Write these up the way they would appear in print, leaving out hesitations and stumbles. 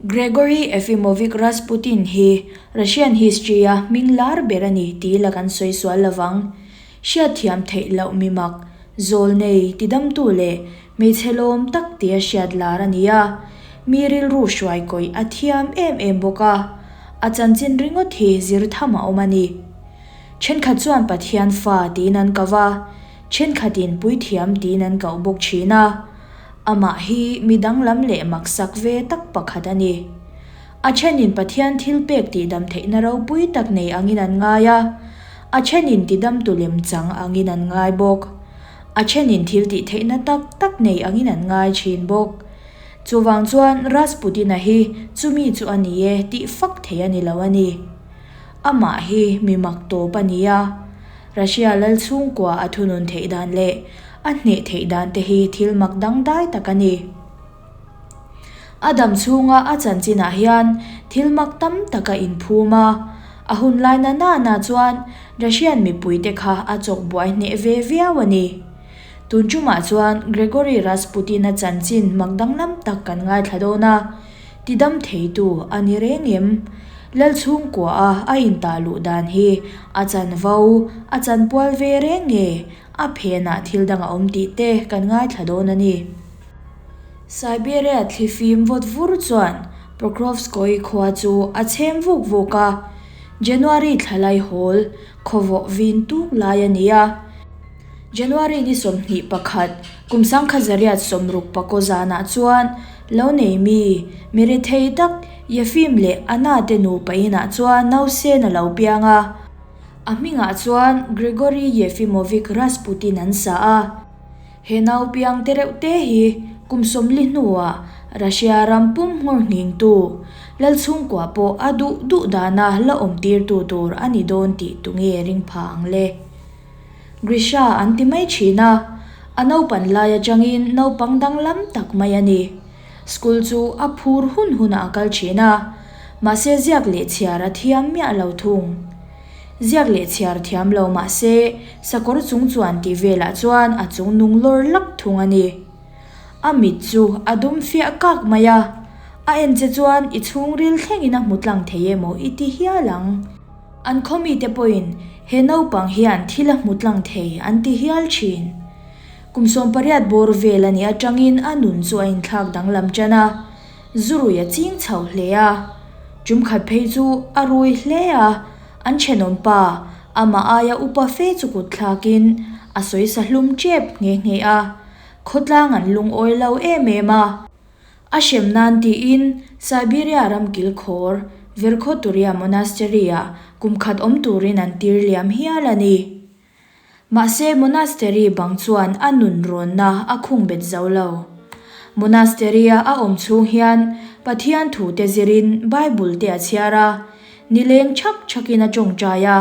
Gregory Efimovich Rasputin hi Russian history-a hming lar ber a ni tih la kan sawi sual lovang. Hriatthiam theih loh mi mak, zawlnei, tidamtu leh hmeichhe lawm tak tia hriat lar a ni a, mi rilru hruai kawih a thiam em em bawk a, a chanchin ringawt hi zir tham a awm a ni. Thenkhat chuan Pathian fa tiin an ko va, thenkhatin puithiam tiin an koh bawk thin a. Amah hi mi danglam leh maksak ve tak pakhat a ni. A thenin Pathian thilpek tihdam theihna ropui tak nei angin an ngai a, a thenin tidamtu lemchang angin an ngai bawk. A thenin thil tih theihna tak tak nei angin an ngai thin bawk. Chuvang chuan Rasputin-a hi chumi chu a ni e tih fak thei a ni lo a ni. Amah hi mi mak tawp a ni a, Russia lal chhungkua a thunun theih dan leh A hneh theih dan te hi thil mak dangdai tak a ni. A dam chhunga a chanchinah hian thil mak tam tak a inphum a, a hun lai na nana chuan Russian mipuite kha a chawk buai hneh ve viau a ni. Tun tumah chuan Gregory Rasputin-a chanchin mak danglam tak kan ngaithla dawn a, tidam theitu a ni reng em? Lal chhungkua a a intah luh dan hi a chanvo a chanpual ve reng nge? A phenah thil dang a awm tih te kan ngaithla dawn a ni. Siberia thlifim vawt vur chuan Pokrovskoye khua chu a chhem vuk vuk a, January thla lai hawl khawvawh vin tuk lai a ni a. January ni 21, kum 1969 zanah chuan lo nei mi, mi rethei tak Yefim leh Anna te nupa inah chuan nausen a lo piang a. A hmingah chuan Grigory Yefimovich Rasputin an sa a. He nau piang te reuh te hi kum 40 hnuah Russia ram pum nghawr nghingtu, lal chhungkua pawh a duh duh dana la awm tirtu tur a ni dawn tih tunge ring pha ang le? Grisha an ti mai thin a, a naupan lai atangin naupang danglam tak mai a ni. School chu a phur hun hunah a kal thin a, mahse ziak leh chhiar a thiam miah lo thung. Ziak leh chhiar thiam lo mahse sakawr chung chuan tih velah chuan a chung nung lawr lak thung a ni. A mit chu a dum fiah kak mai a, a en che chuan i chhungril thlengin a hmu tlang thei emaw i ti hial ang. An khaw mite pawhin he naupang hian thil a hmu tlang thei an ti hial thin. Kum 18 bawr vel a nih atangin a nun chu a inthlak danglam tan a, zu rui a ching chho hle a. Tum khat phei chu a rui hle a, an thenawm pa, amah aia upa fe chu kut thlakin a sawi sa hlum tep nghe nghe a, khawtlang an lungawi lo em em a. A hrem nan tiin Siberia ram kilkhawr Verkhoturye Monastery-ah kum khat awm turin an tir liam hial a ni. Mahse monastery bang chuan a nun rawnna a khung bet zo lo. Monastery-a a awm chhung hian Pathian thute zirin Bible te a chhiar a, nileng chhak chhakin a tawngtai a.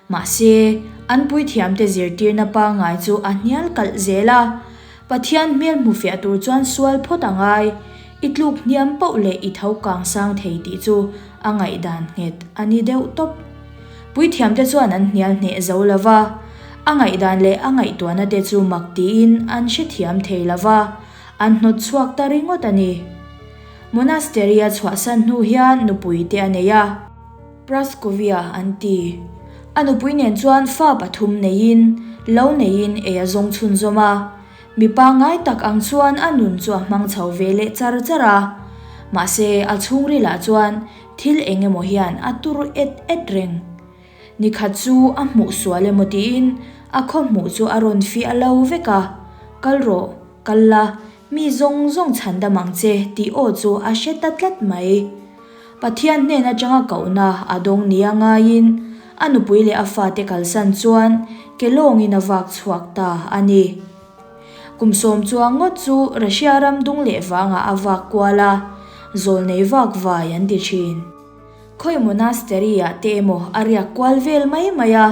Mahse, an puithiamte zirtirna pangngai chu a hnial kalh zel a. Pathian hmel hmufiah tur chuan sual phawt a ngai, i tluk hniam poh leh i tho kang sang thei tih chu a ngaihdan nghet a ni deuh tawp. Puithiamte chuan an hnial hneh zo lo va, a ngaihdan leh a ngaihtuahna te chu mak tiin an hrethiam thei lo va, an hnawt chhuak ta ringawt a ni. Monastery-a chhuahsan hnu hian nupui te a nei a. Praskovia an ti. A nupui nen chuan fa pathum neiin, lo neiin ei a zawng chhunzawm a. Mi pangngai tak ang chuan a nun chu a hmang chho ve leh char char a. Mahse, a chhungrilah chuan Thil eng emaw hian a tur et et reng. Nikhat chu a hmuh sual emaw tiin a khaw hmuh chu a rawn fiah lo vek a, Kal rawh, kal la, mi zawng zawng chhan dam ang che tih aw chu a hre ta tlat mai. Pathian hnen atanga kohna a dawng nia ngaiin a nupui leh a fate kalsan chuan ke lawngin a vak chhuak ta a ni. Kum sawm chuang ngawt chu Russia ram dung leh vangah a vak kual a, zawlnei vak vai an ti thin. Khawi monastery-ah te emaw a riak kual vel mai mai a,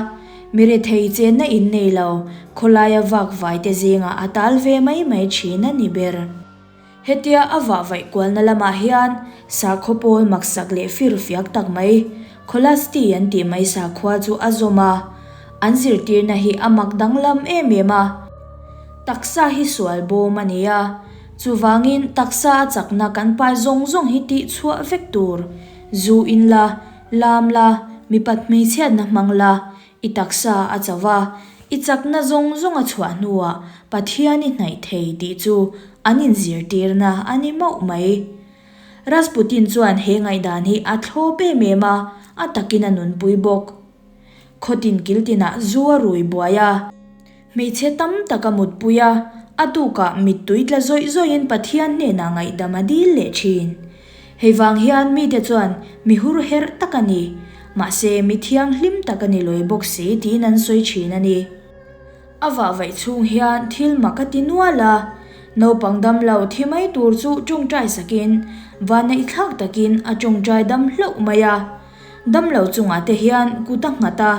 mi rethei chenna in nei lo khawlaia vak vai te zingah a tal ve mai mai thin a ni ber. Hetia a vah vaih kualna lamah hian sakhaw pawl maksak leh firfiak tak mai, Kholasti an tih mai sakhua chu a zawm a, an zirtirna hi a mak danglam em em a. Taksa hi sual bawm a ni a, Chuvangin taksa a chakna kan pai zawng zawng hi tih chhuah vek tur. Zu in la, lam la, mipat hmeichhiatna hmang la, i taksa a cho va, i chakna zawng zawng a chhuah hnuah Pathian i hnaih thei tih chu an inzirtirna a ni mauh mai. Rasputin chuan he ngaihdan hi a thlawp em em a, a takin a nunpui bawk. Khawtin kiltinah zu a rui buai a. Hmeichhe tam tak a mutpui a, a tukah mittui tla zawih zawihin Pathian hnenah ngaihdam a dil leh thin. Hei vang hian mite chuan mi hur herh tak a ni, mahse mi thianghlim tak a ni lawi bawk si tiin an sawi thin a ni. A vahvaih chhung hian thil mak a ti nual a, naupang damlo thi mai tur chu tawngtai sakin vanneihthlak takin a tawngtai dam hlauh mai a. Damlo chungah te hian kut a nghat a,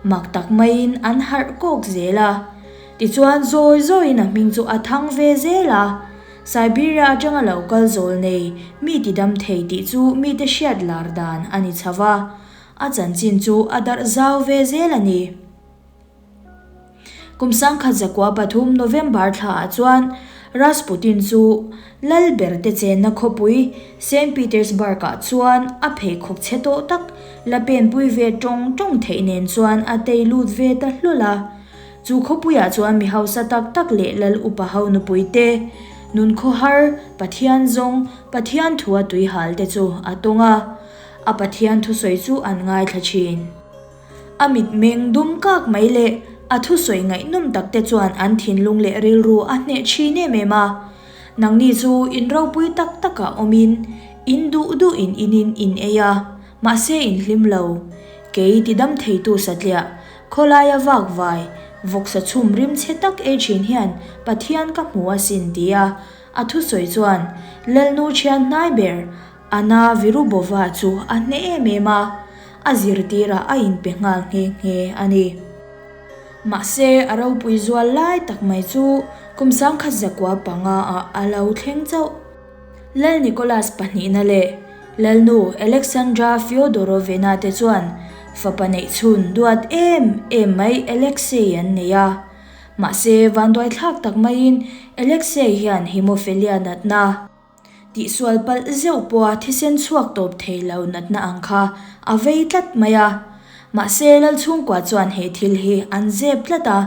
mak tak maiin an harh kawk zel a. Tichuan zawi zawiin a hming chu a thang ve zel a. Siberia atanga lo kal zawl nei mi ti dam thei tih chu mite hriat lar dan a ni chho va, a chanchin chu a darh zau ve zel a ni. Kum 1903 November thlaah chuan Rasputin chu lal berte chenna khawpui Saint Petersburg-ah chuan a pheikhawk chhe tawh tak la penpui ve tawng tawng theih nen chuan a tei lut ve ta hlawl a. Chu khawpuiah chuan mi hausa tak tak leh lal upa ho nupui te, nun khawhar, Pathian zawng, Pathian thua tuihal te chu a tawng a, a Pathian thusawi chu an ngaithla thin. A mitmeng dum kak mai leh a thusawi ngaihnawm tak te chuan an thinlung leh rilru a hneh thin em em a. Nangni chu in ropui tak takah awmin in duh duh in inin in ei a, mahse in hlim lo. Kei ti dam theitu satliah, khawlaia vak vai, vawksa chhum rim chhe tak ei thin hian Pathian ka hmu asin tia a thusawi chuan Lalnu thian hnai ber Anna Virubova chu a hneh em em a, a zirtirah a inpe nghal nghe nghe a ni. Mahse, a ropui zual lai tak mai chu kum 1905 ah a lo thleng chauh. Lal Nicholas pahnihna leh Lalnu Alexandra Fyodorovna te chuan fapa neihchhun duat em em mai Alexei an nei a. Mahse, vanduaithlak tak maiin Alexei hian hemophilia natna, Tihsual palh zeuh pawha thisen chhuak tawp thei lo natna ang kha a vei tlat mai a. Mahse, Lalchhungkua chuan he thil hi an zep tlat a.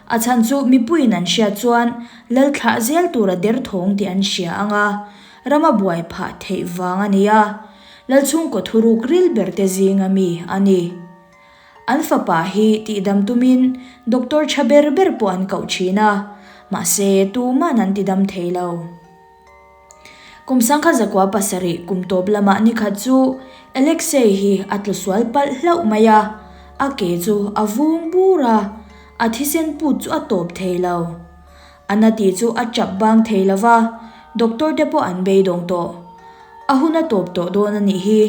A chhan chu mipuiin an hriat chuan Lal thlah zel tura derthawng tih an hria ang a, rama buai phah theih vang a ni a. Lalchhungkaw thuruk ril berte zinga mi a ni. An fapa hi tihdam tumin doctor tha ber ber pawh an koh thin a, mahse tuman an tidam thei lo. Kum 1907 kum tawp lamah nikhat chu Alexei hi a tlu sual palh hlauh mai a, a ke chu a vung bur a, a thisen put chu a tawp thei lo. A na tih chu a chap bang thei lo va, doctor te pawh an beidawng tawh. A hun a tawp tawh dawn a nih hi,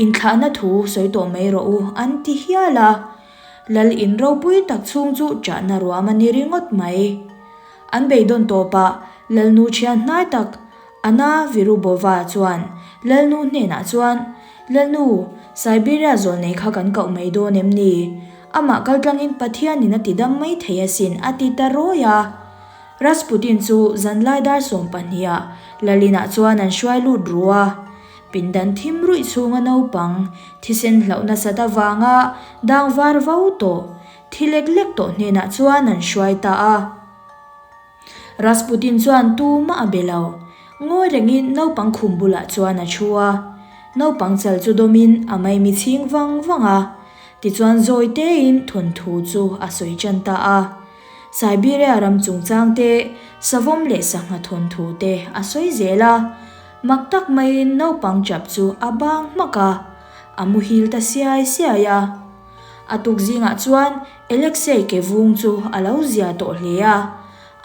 inthlahna thu sawi tawh mai rawh u an ti hial a. Lal in ropui tak chhung chu chahna ruam a ni ringawt mai. An beidawn tawpah Lalnu thian hnai tak Anna Virubova chuan Lalnu hnenah chuan, Lalnu, Siberia zawlnei kha kan koh mai dawn em ni? Amah kaltlangin Pathianin a tidam mai thei asin a ti ta rawi a. Rasputin chu zanlai dar 12ah Lalinah chuan an hruai lut ru a. Pindan thim ruih chhunga naupang thisen hlauh nasat avanga dang var vo tawh Thi lek lek tawh hnenah chuan an hruai ta a. Rasputin chuan tumah a be lo. Ngawi rengin naupang khum bulah chuan a thu a. Naupang chal chu dawmin a maimi chhing vang vang a. Tichuan zawi tein thawnthu chu a sawi tan ta a. Siberia ram chungchang te, savawm leh sangha thawnthu te a sawi zel a. Mak tak maiin naupang chap chu a bang hmak a. A muhil ta siai siai a. A tuk zingah chuan Alexei ke vung chu a lo zia tawh hle a,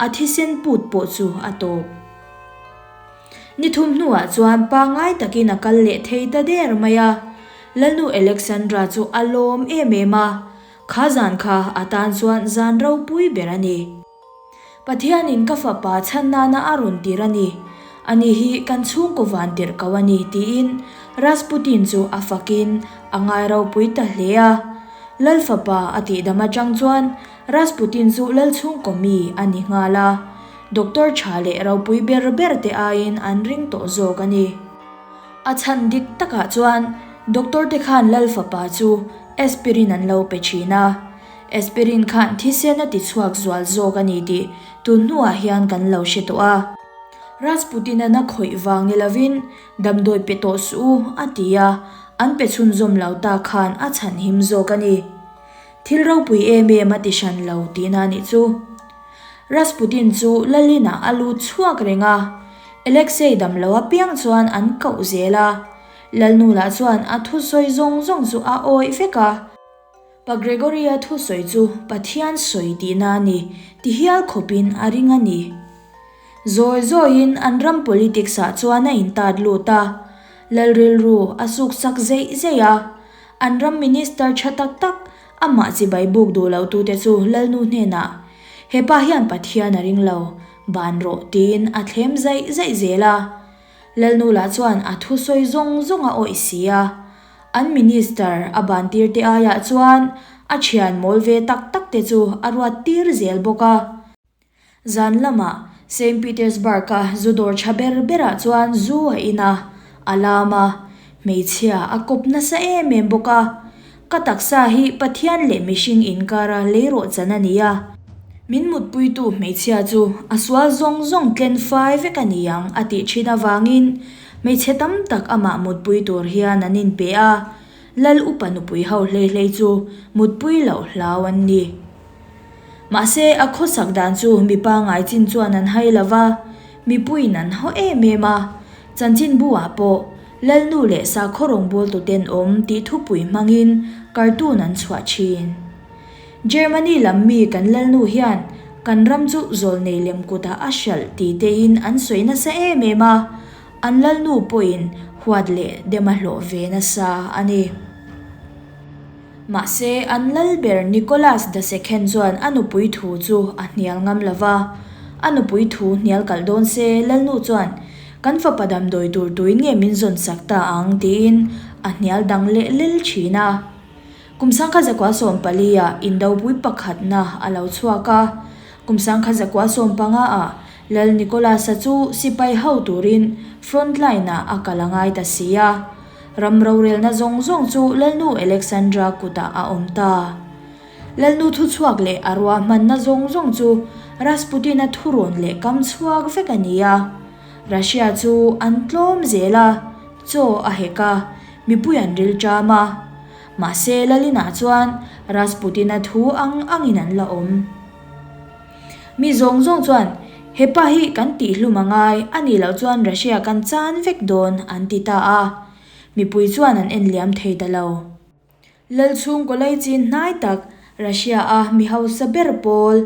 a thisen put pawh chu a tawp. Ni thum hnuah chuan pangngai takin a kal leh thei ta der mai a, Lalnu Alexandra chu a lawm em em a, kha zan kha a tan chuan zan ropui ber a ni. Pathianin ka fapa chhan nana a rawn tir a ni. Ani hi kan chhungkaw van tirh ko a ni, tiin Rasputin chu a fakin a ngai ropui ta hle a. Lal fapa a tihdam atang chuan Rasputin chu lal chhungkaw mi a ni nghal a. Doctor tha leh ropui ber ber te aiin an ring tawh zawk a ni. A chhan dik takah chuan Doctor te khan Lal fapa chu aspirin an lo pe thin a, aspirin khan thisen a ti chhuak zual zawk a ni tih tun hnuah hian kan lo hre tawh a. Rasputin-a'n a khawih vang ni lovin damdawi pe tawh suh u a ti a, an pe chhunzawm lo ta khan a chhanhim zawk a ni. Thil ropui em em a ti hran lo tihna a nih chu. Rasputin chu Lalin-ah a lut chhuak reng a, Alexei dam lo apiang chuan an koh zel a, Lalnu lah chuan a thusawi zawng zawng chu a awih vek a. Pa Gregory-a thusawi chu Pathian sawi tihna a ni ti hial khawpin a ring a ni. Zawi zawiin an ram politics-ah chuan a intat lut a, Lal rilru a suksak zeih zeih a. An ram minister tha tak tak, amah chibai buk duh lohtute chu Lalnu hnenah, He pa hian Pathian a ring lo, ban rawh tiin a thlem zaih zaih zel a. Lalnu lah chuan a thusawi zawng zawng a awih si a. An minister a ban tir te aiah chuan a thian mawl ve tak tak te chu a ruat tir zel bawk a. Zan lamah Saint Petersburg-a zu dawr tha ber berah chuan zu a in a, a lam a, hmeichhia a kawp nasa em em bawk a. Ka taksa hi Pathian leh mihring inkara leirawh chan a ni a. Min mutpuitu hmeichhia chu a sual zawng zawng tlen fai vek a ni ang a tih thin avangin hmeichhe tam tak amah mutpui tur hian an inpe a, Lal upa nupui ho hlei hlei chu mutpui loh hlau an ni. Mahse a khawsak dan chu mi pangngai chin chuan an hai lo va, mipuiin an haw em em a, chanchinbu ah pawh Lalnu leh sakhaw rawngbawltu tenawm tih thupui hmangin cartoon an chhuah thin. Germany lam mi kan Lalnu hian kan ram chu zawlnei lem kutah a hralh ti tein an sawi nasa em em a, an Lalnu pawhin huat leh dem a hlawh ve nasa a ni. Mahse, an lal ber Nicholas the Second chuan a nupui thu chu a hnial ngam lo va, a nupui thu hnial kalh dawn se Lalnu chuan kan fapa damdawi tur tuin nge min zawn sak ta ang tiin a hnial dang leh lel thin a. Kum sangkhat zakua 14 ah indopui pakhatna a lo chhuak a, kum sangkhat zakua 15 ah Lal Nicholas-a chu sipai ho turin front line-ah a kal a ngai ta si a. Ram rorelna zawng zawng chu Lalnu Alexandra kutah a awm ta. Lalnu thuchhuak leh a ruahmanna zawng zawng chu Rasputin-a thurawn leh kam chhuak vek a ni a. Russia chu an tlawm zel a, chaw a hek a, mipui an rilṭam a. Mahse, Lalinah chuan Rasputin-a thu ang angin an la awm. Mi zawng zawng chuan, He pa hi kan tihhlum a ngai, a nih loh chuan Russia kan chan vek dawn, an ti ta a. Mipui chuan an en liam thei ta lo. Lal chhungkaw lei chin hnai tak, Russia-a mi hausa ber pawl,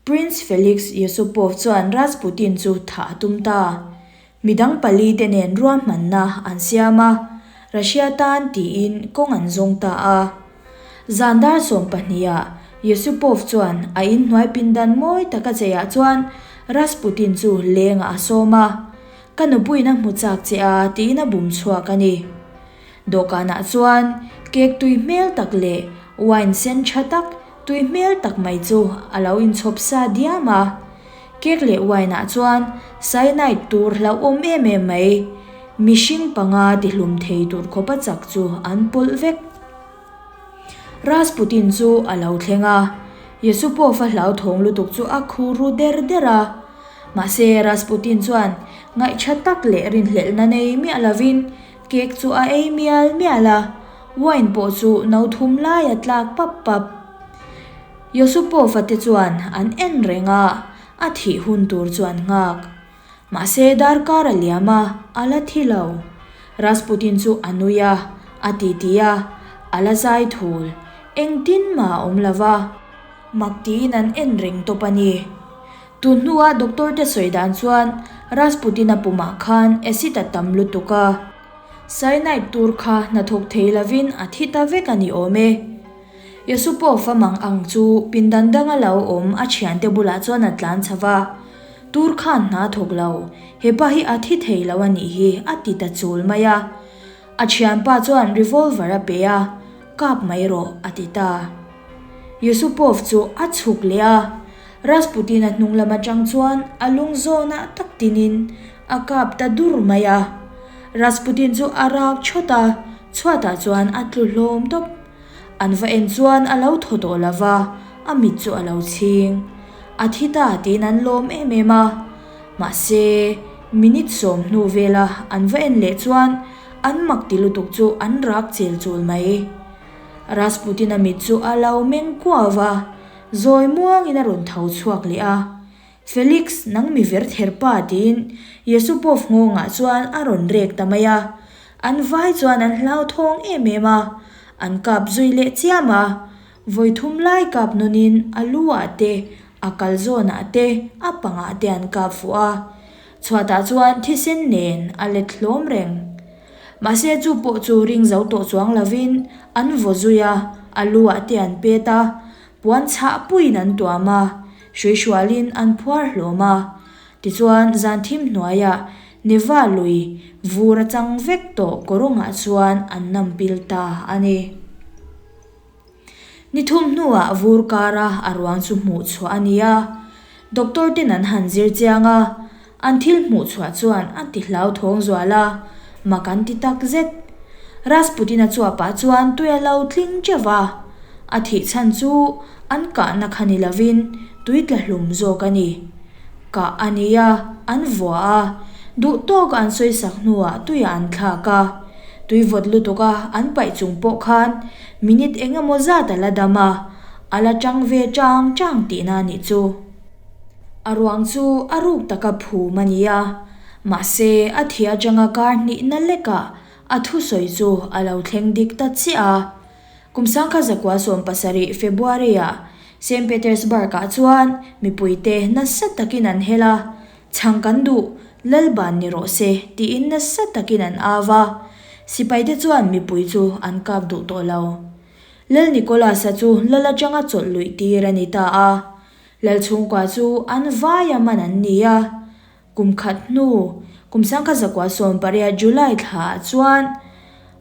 Prince Felix Yusupov chuan Rasputin chu thah a tum ta. Midang pali te nen ruahmanna an siam a, Russia tan tiin kawng an zawng ta a. Zan dar 12 ah Yusupov chuan a inhnuai pindan mawi taka cheiah chuan Rasputin chu lengah a sawm a, Ka nupuiin a hmu chak che a tiin a bum chhuak a ni. Dawhkanah chuan cake tui hmel tak leh wine sen tha tak tui hmel tak mai chu a lo inchhawp sa diam a. Cake leh wine ah chuan cyanide tur hlauhawm em em mai, mihring panga tihlum thei tur khawpa chak chu an pawlh vek. Rasputin chu a lo thleng a, Yusupov-a hlauthawng lutuk chu a khu ru der der a. Mahse Rasputin chuan ngaihṭha tak leh rinhlelhna nei miah lovin cake chu a ei mial mial a, wine pawh chu no thum lai a tlak pap pap. Yusupov-a te chuan an en reng a, a thih hun tur chu an nghak. Mahse darkar a liam a, a la thi lo. Rasputin chu a nui a, a titi a, a la zai thul. Engtin mah a awm lo va. Mak tiin an en reng tawp a ni. Tun hnua doctor te sawi dan chuan Rasputin-a pumah khan acid a tam lutuk a. Cyanide tur kha hnathawk thei lovin a thi ta vek a ni awm e. Yusupov a mang ang chu pindan danga lo awm a thiante bulah chuan a tlan chho va, Tur khan hna thawk lo, hepa hi a thi thei lo a nih hi a ti ta chul mai a. A thianpa chuan revolver a pe a, Kap mai rawh a ti ta. Yusupov chu a chhuk leh a. Rasputin-a hnung lam atang chuan a lung zawnah tak tinin a kap ta dur mai a. Rasputin chu a rak chawt a, chhuatah chuan a tlu hlawm tawp. An va en chuan a lo thaw tawh lo va, a mit chu a lo chhing. A thi ta tiin an lawm em em a. Mahse, minute sawm hnu vela an va en leh chuan an mak ti lutuk chu an rak chel chul mai. Rasputin-a mit chu a lo meng kuau va, zawi muangin a rawn tho chhuak leh a. Felix, nang mi ver ther pa tiin Yusupov nghawngah chuan a rawn rek ta mai a. An vai chuan an hlauthawng em em a, an kap zui leh chiam a. Vawi thum lai kap nawnin a lu ah te, a kal zawnah te, a pangah te an kap fuh a. Chhuatah chuan thisen nen a let hlawm reng. Mahse chu pawh chu ring zo tawh chuang lovin an vaw zui a, a lu ah te an pet a, Puan chhah puiin an tuam a, hruihrualin an phuar hlawm a. Tichuan, zan thim hnuaiah Neva lui vur a chang vek tawh kawrawngah chuan an nam pil ta a ni. Ni thum hnuah vur kara a ruang chu hmuh chhuah a ni a. Doctor ten an han zir chiang a, an thil hmuh chhuah chuan a ti hlauthawng zual a, mak an ti tak zet. Rasputin-a chuapah chuan tui a lo tling teuh va, a thih chhan chu an kahna kha ni lovin tui tla hlum zawk a ni. Kah a ni a, an vua a, duh tawka an sawisak hnuah tuiah an thlak a. Tui vawt lutuka an paih chung pawh khan minute eng emaw zat a la dam a, a la tang ve chang chang tihna a nih chu. A ruang chu a ruk taka phum a ni a, mahse a thi atanga kar hnihna lekah a thusawi chu a lo thleng dik ta chiah a. Kum sangkhat zakua 17 February-ah Saint Petersburg-ah chuan mipuite nasa takin an hel a, Chhang kan duh, Lalban ni rawh se, tiin nasa takin an au va. Sipaite chuan mipui chu an kap duh tawh lo. Lal Nicholas-a chu lal atanga chawlh luih tir a ni ta a. Lal chhungkua chu an vaia man an ni a. Kum khat hnu, kum 1918 July thlaah chuan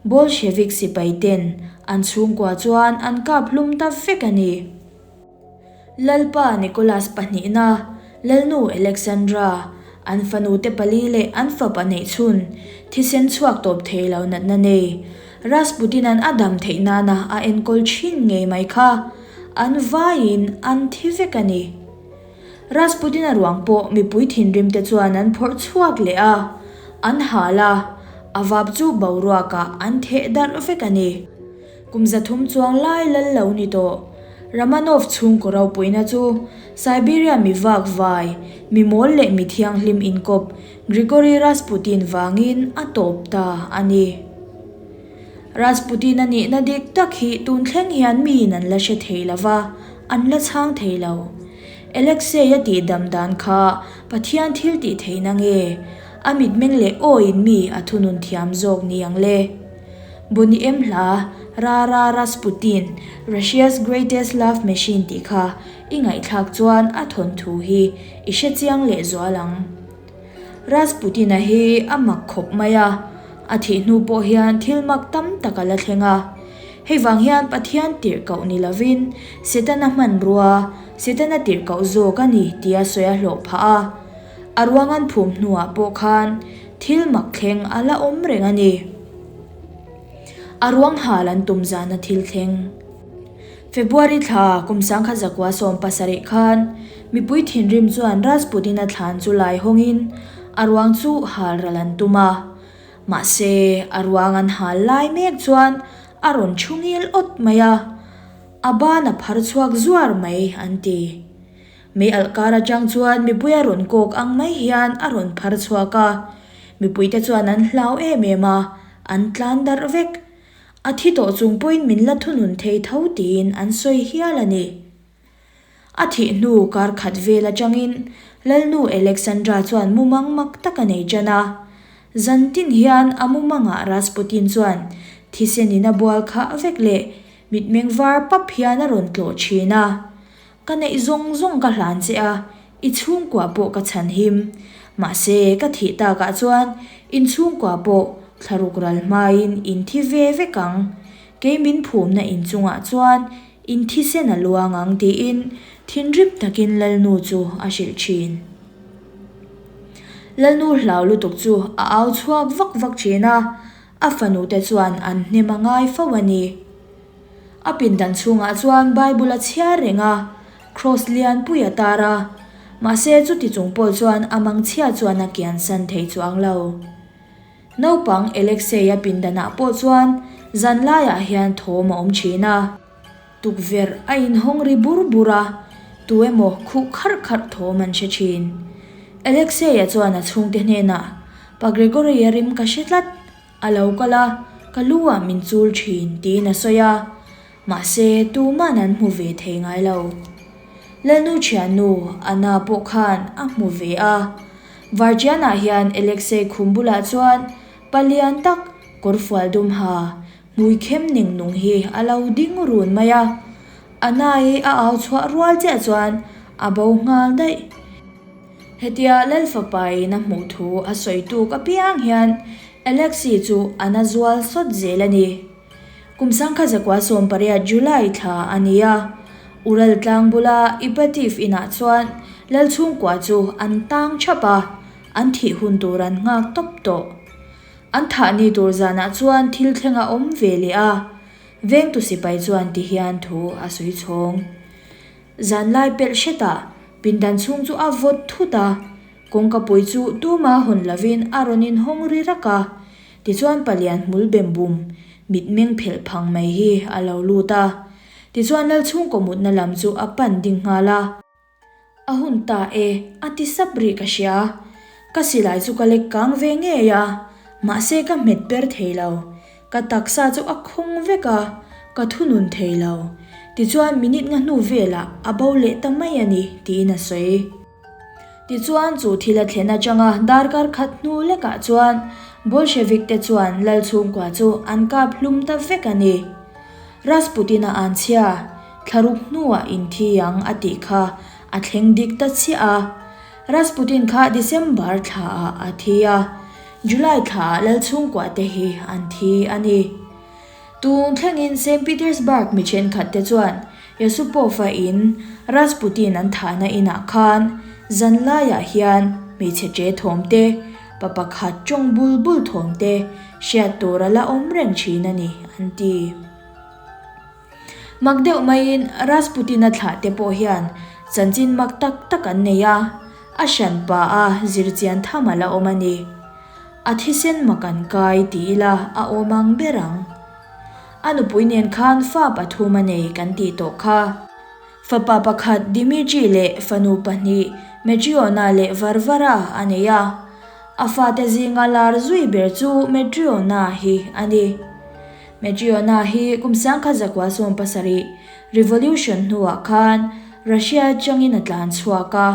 Bolshevik sipaiten an chhungkua chuan an kap hlum ta vek a ni. Lalpa Nicholas pahnihna, Lalnu Alexandra, an fanute pali leh an fapa neihchhun, thisen chhuak tawp thei lo natna nei, Rasputin-a'n a dam theih nana a enkawl thin ngei mai kha an vaiin an thi vek a ni. Rasputin-a ruang pawh mipui thinrimte chuan an phawrh chhuak leh a, an hal a, a vap chu boruakah an theh darh vek a ni. Kum 300 chuang lai lal lo ni tawh. Ramanov chhungkaw ropuina chu Siberia mi vak vai, mi mawl leh mi thianghlim inkawp Grigory Rasputin vangin a tawp ta a ni. Rasputin a nihna dik tak hi tun thleng hian miin an la hre thei lo va, an la chhang thei lo. Alexei a tihdam dan kha Pathian thil tih theihna nge a mitmeng leh awiin mi a thunun thiam zawk ni ang le? Boney M hla Ra Ra Rasputin, Russia's Greatest Love Machine tih kha i ngaihthlak chuan a thawnthu hi i hre chiang leh zual ang. Rasputin-a hi a mak khawp mai a, a thih hnu pawh hian thil mak tam tak a la thleng a. Hei vang hian Pathian tirhkoh ni lovin Setana hmanrua, Setana tirhkoh zawk a ni tia sawi a hlawh phah a. A ruang an phum hnuah pawh khan Thil mak thleng a la awm reng a ni. A ruang hal an tum zana thil thleng. February thla kum 1917 khan mipui thinrim chuan Rasputin-a thlan chu lai hawngin a ruang chu hal ral an tum a. Mahse, a ruang an hal lai mek chuan a rawn thu ngil awt mai a, a ban a phar chhuak zuar mai an ti. Mei alh kar atang chuan mipui a rawn kawk ang mai hian a rawn phar chhuak a, mipuite chuan an hlau em em a, an tlan darh vek. A thi tawh chung pawhin min la thunun thei tho tiin an sawi hial a ni. A thih hnu kar khat vel atangin Lalnu Alexandra chuan mumang mak tak a nei tan a. Zantin hian a mumangah Rasputin chuan thisen in a bual khah vek leh mitmeng var pap hian a rawn tlawh thin a. Ka neih zawng zawng ka hlan che a, i chhungkua pawh ka chhan him. Mahse, ka thih takah chuan in chhungkua pawh thlaruk ral hmain in thi ve vek ang. Kei min phumna in chungah chuan in thisen a luang ang tiin Thinrim takin Lalnu chu a hrilh thin. Lalnu hlau lutuk chu a au chhuak vak vak thin a, a fanute chuan an hnem a ngai fo a ni. A pindan chhungah chuan Bible a chhiar reng a, Kraws lianpui a tar a, mahse chuti chung pawh chuan a mangchhia chuan a kiansan thei chuang lo. Naupang Alexei-a pindanah pawh chuan zan laiah hian thawm a awm thin a. Tukverh a inhawng ri bur bur a, tu emaw khuh kharh kharh thawm an hre thin. Alexei-a chuan a chhungte hnenah, Pa Gregory-a rim ka hre tlat, a lo kal a, ka lu ah min chul thin, tiin a sawi a. Mahse, tuman an hmu ve thei ngai lo. Lalnu thiannu Anna pawh khan a hmu ve a. Vartianah hian Alexei khum bulah chuan pa lian tak kawrfual dum ha hmui khem ning nung hi a lo ding run mai a. Anna-i a au chhuah rual chiah chuan a bo nghal daih. Hetia Lalfapain a hmuh thu a sawi tuk apiang hian Alexei chu a na zual sawt zel a ni. Kum sangkha zakua 18 July thla a ni a, Ural tlang bula Ipativ inah chuan Lalchhungkua chu an tang thap a, an thih hun tur an nghak tawp tawh. An thah ni tur zanah chuan thil thleng a awm ve leh a, vengtu sipai chuan ti hian thu a sawi chhawng. Zanlai pelh hretah pindan chhung chu a vawt thut a, Kawngkapui chu tuma hawn lovin a rawn inhawng ri rak a, tichuan palian hmul bem bum, mitmeng phelh phang mai hi a lo lut a. Tichuan Lalchhungkaw mutna lam chu a pan ding nghal a. A hun ta e, a ti sap rih ka hria. Ka silai chu ka lek kang ve ngei a, mahse ka hmet per thei lo. Ka taksa chu a khawng vek a, ka thunun thei lo. Tichuan minute nga hnu velah a bo leh ta mai a ni, tiin a sawi. Tichuan chu thil a thlen atanga darkar khat hnu lekah chuan Bolshevik te chuan lal chhungkua chu an kap hlum ta vek a ni. Rasputin-a an chhia, thlaruk hnuah inthi ang a tih kha a thleng dik ta chiah a. Rasputin kha December thlaah a thi a, July thlaah lal chhungkua te hi an thi a ni. Tun thlengin Saint Petersburg mi thenkhat te chuan Yusupov-a in Rasputin an thahna inah khan zan laiah hian hmeichhe ṭe thawm te, pa pakhat ṭawng bul bul thawm te hriat tur a la awm reng ṭhin a ni, an ti. Mak deuh maiin Rasputin-a thlah te pawh hian chanchin mak tak tak an nei a, a hranpa a zirchian tham a la awm a ni. A thisen mak an kai ti ila a awm ang ber ang. A nupui nen khan fa pathum a nei kan tih tawh kha. Fapa pakhat Dimitri leh fanu pahnih Metriona leh Varvara a nei a. A fate zinga lar zui ber chu Metriona hi a ni. Metriona hi kum sangkhat zakua 17 revolution hnuah khan Russia atangin a tlan chhuak a.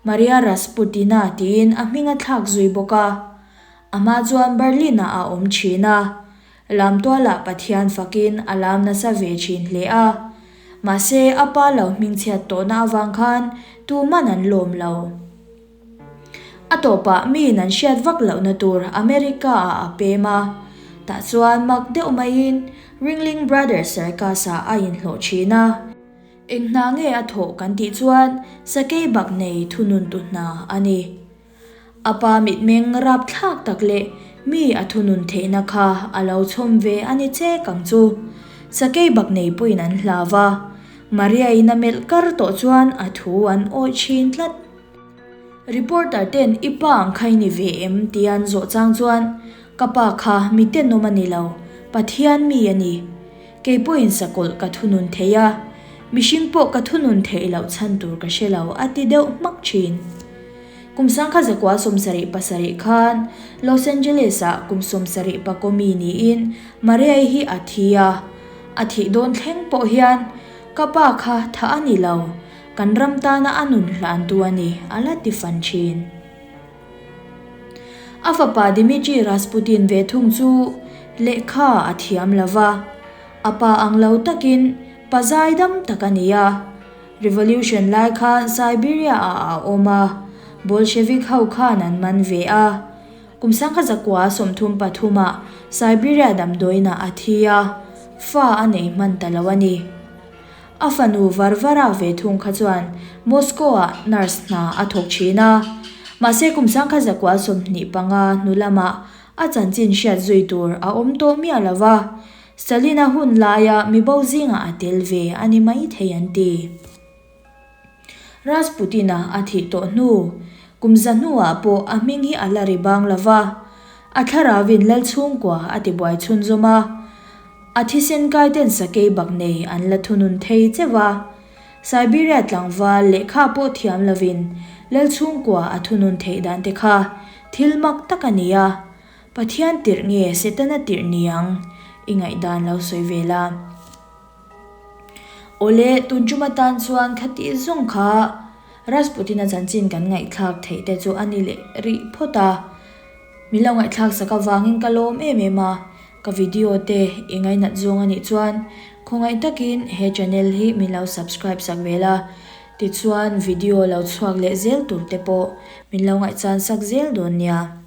Maria Rasputina tiin a hming a thlak zui bawk a. A hma chuan Berlin-ah a awm thin a. Lamtualah Pathian fakin a lam nasa ve thin hle a. Mahse, a pa lo hmingchhiat tawhna avang khan tuman an lawm lo. A tawpah miin an hriat vak lohna tur America-ah a pem a. Tah chuan mak deuh maiin Ringling Brothers Circus-ah a inhlawh thin a. Eng hna nge a thawh kan tih chuan sakei bak nei thunun tu hna a ni. A pa mitmeng rapthlak tak leh mi a thunun theihna kha a lo chhawm ve a ni chek ang chu. Sakei bak nei puiin an hlau va, Maria-in a melh kar tawh chuan a thu an awih thin tlat. Reporter ten i pa ang kha i ni ve em tia an zawh chang chuan ka pa kha mi tenawm a ni lo, Pathian mi a ni. Kei pawhin sakawlh ka thunun thei a, mihring pawh ka thunun theih loh chhan tur ka hre lo a ti deuh hmak thin. Kum sangkha zakua 77 khan Los Angeles-ah kum 70 pakaw mi niin Maria-i hi a thi a, a thih dawn thleng pawh hian ka pa kha thah a ni lo, kan ram tana a nun hlantu a ni a la ti fan thin. A fapa Dmitry Rasputin ve thung chu lehkha a thiam lo va, a pa ang lo takin pa zaidam tak a ni a. Revolution lai khan Siberia-ah a awm a, Bolshevik ho khan an man ve a. Kum sangkhat zakua 33-ah Siberia damdawiinah a thi a, fa a nei hman ta lo a ni. A fanu Varvara ve thung kha chuan Moscow-ah nurse hna a thawk thin a. Mahse kum 1925 hnu lamah a chanchin hriat zui tur a awm tawh miah lo va, Stalin-a hun laia mibo zingah a tel ve a ni maithei an ti. Rasputin-a a thih tawh hnu, kum za hnuah pawh a hming hi a la ri bang lo va, a thlarauin lal chhungkua a tibuai chhunzawm a, a thisen kaiten sakei bak nei an la thunun thei cheu a. Siberia tlangval lehkha pawh thiam lovin lal chhungkua a thunun theih dan te kha thil mak tak a ni a, Pathian tirh nge Setana tirh ni ang i ngaihdan lo sawi ve la. Awle, tun tum atan chuan khati zawng kha Rasputin-a chanchin kan ngaihthlak theih te chu a ni leh rih phawt a. Min lo ngaihthlak sak avangin ka lawm em em a, ka video te i ngainat zawng a nih chuan khawngaih takin he channel hi min lo subscribe sak ve la, tichuan video lo chhuak leh zel tur te pawh min lo ngaihchan sak zel dawn nia.